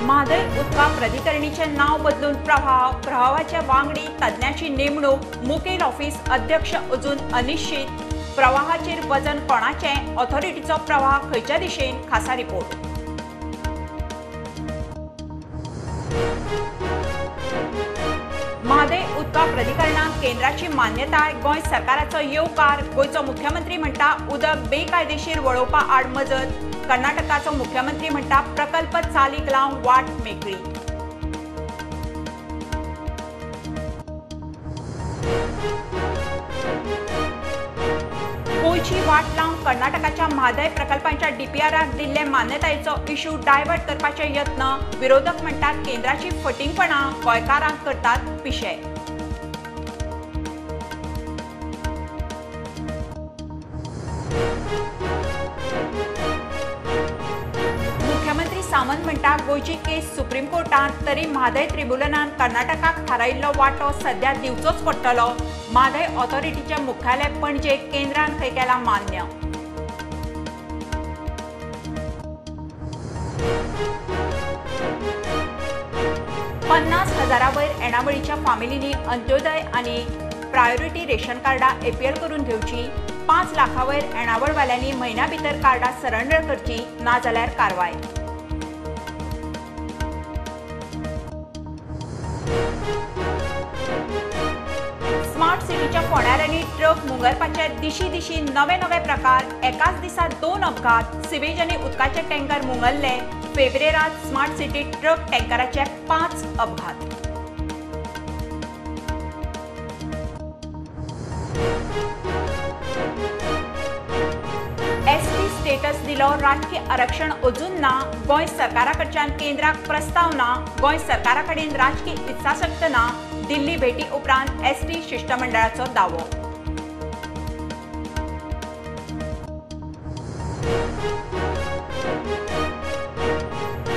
म्हादय उदका प्राधिकरणीचें नांव बदलून प्रभाव, प्रभावाचे वांगडी तज्ञाची नेमणूक, मुखेल ऑफिस अध्यक्ष अजून अनिश्चित। प्रवाहाचेर वजन कोणाचें, ऑथॉरिटीचो प्रवाह खंयच्या दिशेन, खासा रिपोर्ट। म्हादय उदका प्राधिकरणाक केंद्राची मान्यताय, गोंय सरकाराचो येवकार। गोंयचो मुख्यमंत्री म्हणटा उदक बेकायदेशीर वळोवपा आड मजत। कर्नाटकाचो मुख्यमंत्री म्हणटा प्रकल्प चालीक लावंक वाट मेकळी। गोंयची वाट लावंक कर्नाटकाच्या म्हादय प्रकल्पांच्या डीपीआराक दिल्ले मान्यतायेचो इश्यू डायवर्ट करपाचे यत्न। विरोधक म्हणटात केंद्राची फटींगपणां गोंयकारांक करतात पिशे। मुख्यमंत्री सावंत म्हणटा गोंयची केस सुप्रीम कोर्टांत, तरी म्हादय ट्रिब्युनलान कर्नाटकाक थारायिल्लो वांटो सध्या दिवचोच पडटलो। म्हादय ऑथॉरिटीचें मुख्यालय पणजे केंद्रान खंय केलां मान्य। पन्नास हजारा वयर येणावळीच्या फामिलींनी अंत्योदय आनी प्रायोरिटी रेशन कार्डां एपीएल करून घेवची। 5 लाखां वयर येणावळवाल्यांनी म्हयन्या भितर कार्डां सरेंडर करची, नाजाल्यार कारवाय। स्मार्ट सिटीच्या फोंड्यार आनी ट्रक मुंगरपाचे दिशी दिशी नवे नवे प्रकार। एकाच दिसा 2 अपघात, सिवेज आनी उदकाचे टँकर मुंगरले। फेब्रेरात स्मार्ट सिटी ट्रक टँकराचे 5 अपघात। एसटी स्टेटस दिलो, राजकीय आरक्षण अजून ना। गोंय सरकारा कडच्यान केंद्राक प्रस्ताव ना। गोंय सरकारा कडेन राजकीय इत्साशक्त ना। दिल्ली भेटी उपरांत एसटी शिष्टमंडळाचो दावो।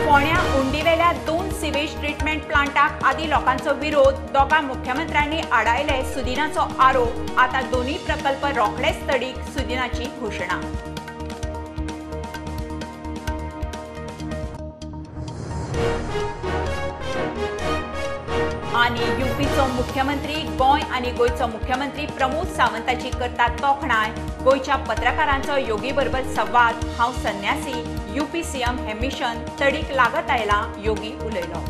फोंड्या उंडीवेल्या 2 सिवेज ट्रिटमेंट प्लांटाक आदी लोकांचो विरोध। दोगां मुख्यमंत्र्यांनी आडायले सुदिनाचो आरोप। आता दोनूय प्रकल्प रोखडेच तडीक, सुदिनाची घोशणा। आनी यूपीचो मुख्यमंत्री गोंय आनी गोंयचो मुख्यमंत्री प्रमोद सावंताची करतात तोखणाय। गोंयच्या पत्रकारांचो योगी बरोबर संवाद। हांव संन्यासी, यूपी सीएम हे मिशन तडीक लागत आयलां, योगी उलयलो।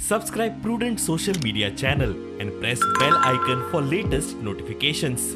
Subscribe Prudent social media channel and press bell icon for latest notifications.